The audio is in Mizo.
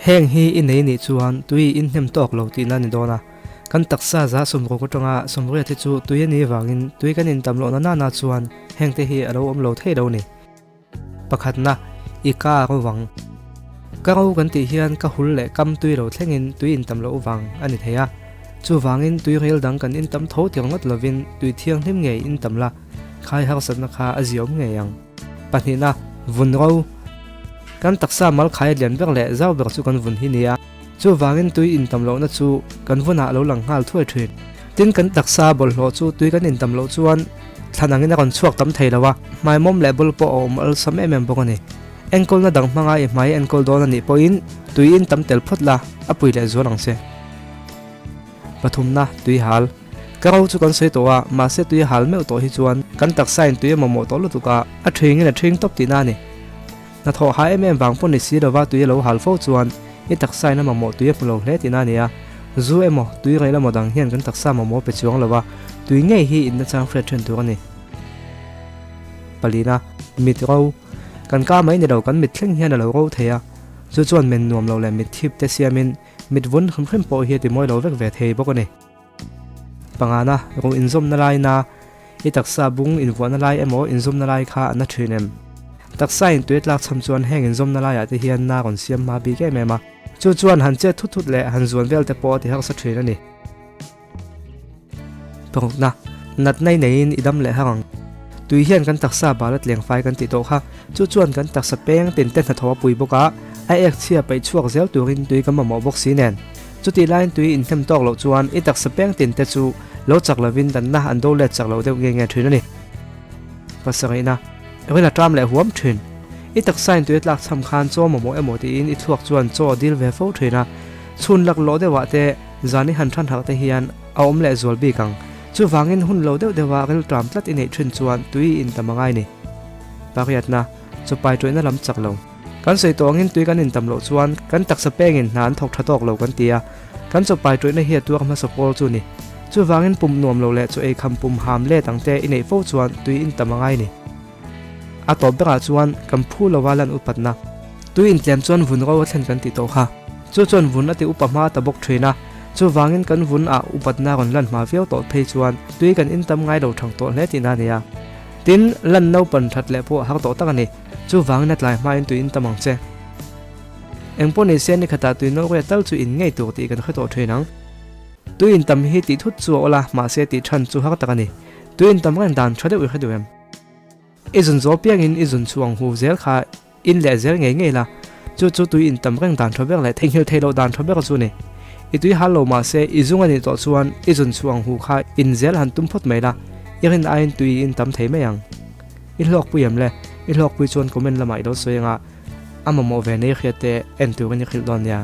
Heng hi i nei nih chuan tui i inhnem tawk lo tihna a ni dawn a. Kan taksa 60% atanga 80 te chu tui a nih vangin tui kan intam lohna nana chuan hengte hi a lo awm lo thei lo a ni. Pakhatna, i ka ro vang. Ka ro kan tih hian ka hul leh kam tui lo thlengin tui intam loh vang a ni thei a. Chuvangin tui rel dang kan intam tho tir ngawt lovin tui thianghlim ngei intam la, khai harsatna kha a ziawm ngei ang. Pahnihna, vun ro. Kan taksa mal khai a lian ber leh zau ber chu kan vun hi nia. Chuvangin tui intam lohna chu kan vunah a lo lang nghal thuai thin. Tin, kan taksa bawlhhlawh chu tui kan intam loh chuan thlan angin a rawn chhuak tam thei lo a, hmaimawm leh bul pawh a awm awlsam em em bawk a ni. Enkawlna dang hmanga i hmai enkawl dawn a nih pawhin tui intam tel phawt la, a pui leh zual ang che. Pathumna, tui hal. Ka ro chu kan sawi tawh a, mahse tui a hal meuh tawh hi chuan kan taksa in tui a mamawh tawh lutuk a, a thingin a thing tawp tihna a ni. Hnathawh ha em em vang pawh ni si lova tui a lo hal fo chuan i taksa in a mamawh tui a hmu lo hle tihna a ni a. Zu emaw, tui rel emaw dang hian kan taksa mamawh pe chuang lo a, tui ngei hi inna chang hriat then tur a ni. Palina, mit ro. Kan ka mai ni lo kan mit thleng hian a lo ro thei a, chu chuan men nuam lo leh mit thip te siamin mit vun hrim hrim pawh hi a ti mawi lo vek ve thei bawk a ni. Pangana, ro inzawmna laina, i taksa bung invuahna lai emaw inzawmna lai kha a na thin em? Taksa in tui a tlak cham chuan heng inzawmna laiah te hian na rawn siam hma bik em em a, chu chuan han chet thut thut leh han zuan vel te pawh a ti harsa thin a ni. Parukna, natna i neiin i dam leh har ang. Tui hian kan taksa bal a tleng fai kan tih tawh kha, chu chuan kan taksa peng tin te hnathawh a pui bawk a, a ek chhia peih chhuak zel turin tui kan mamawh bawk si nen. Chutih laiin tui inhnem tawk loh chuan i taksa peng tin te chu lo chak lovin danna an do let chak lo deuh nge nge thin a ni. Pasarihna, Ril a ṭam leh huam thin. I taksain tui a tlak chham khan chaw mamawh emaw tiin i thluak chuan chaw a dil ve fo thin a. Chhun lak lawh deuhah te zan i han ṭhan harh te hian a awm leh zual bik ang. Chuvangin hun lo deuh deuha ril ṭam tlat i neih thin chuan tui i intam a ngai ni. Pariatna, Chawpai ṭawihna lam chak lo. Kan sawi tawh angin tui kan intam loh chuan kan taksa pengin hna an thawk tha tawk lo kan ti a, kan chawpai ṭawihna hi a tuar hmasa pawl chu ni. Chuvangin pum nuam lo leh chaw ei kham pum ham let ang te i neih fo chuan tui intam a ngai ni. A tawp berah chuan kan phu lova lan upatna. Tui intlem chuan vun ro a thlen kan tih tawh kha. Chu chuan vun a ti upa hma ta bawk thin a, chuvangin kan vun ah upatna rawn lan hma viau tawh phei chuan tui kan intam ngai lo thang tawh hle tihna a ni a. Tin, lan naupan that leh pawh a har tawh tak a ni. Chuvangin a tlai hmain tui in tam ang che. Eng pawh ni se ni khatah tui no riat tal chu in ngei tur tih kan hre tawh thin ang. Tui in tam hi tih thut chu a awl a, mahse tih than chu har tak a ni. Tui in tam reng dan tha deuh i hre duh em? I zun zawl piangin i zun chhuang hu zel kha in leh zel ngei ngei la, chu chu tui in tam reng dan tha ber leh theihnghilh theih loh dan tha ber chu a ni. I tui hal lo mahse i zung a nih tawh chuan i zun chhuang hu kha in zel han tum phawt mai la, i rin aiin tui in tam thei mai ang. I hlawkpui em le? I hlawkpui chuan comment lamah i lo sawi anga a mamawh ve nei hriat te en turin i hrilh dawn nia.